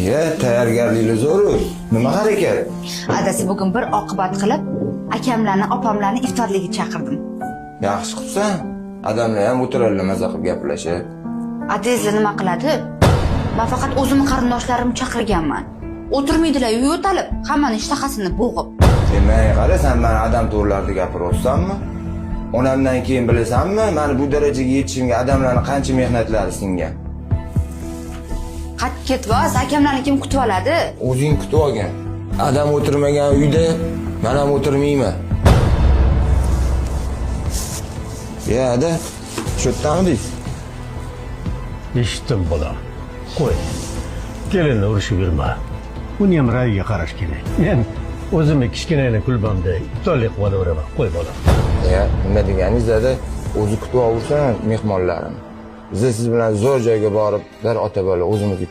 Ye, tayyorgarliklar zo'ru. Nima harakat? Adasi, bugun bir oqibat qilib, akamlarni, opamlarni iftorligiga chaqirdim. Yaxshi qilibsan. Adamlar ham o'tiradilar maza qilib gaplashib. Adangizlar nima qiladi? Man faqat o'zimni qarindoshlarimni chaqirganman. O'tirmaydilar, yo'talib, hammani ishtahasini bo'g'ib. Sen menga qara, sen mani adam to'g'rilarida gapiryapsanmi? Onamdan keyin bilasanmi, mani bu darajaga yetishimga adamlarni qancha mehnatlari singan. Qattiq ketyapsiz, akamlarni kim kutib oladi? O'zing kutib olgin. Adam o'tirmagan uyda men ham o'tirmayman. Ya, ada, shu yerdamidingiz? Eshitdim, bolam. Qo'y. Kelinni urishib yurma. Uni ham ra'yiga qarash kerak. Men o'zimni kichkinagina kulbamda iftorlik qilib olaveraman. Qo'y, bolam. Ya, nima deganingiz, dada, o'zi kutib olursan mehmonlarini. Biz siz bilan zo'r joyga borib, bir ota bola o'zimiz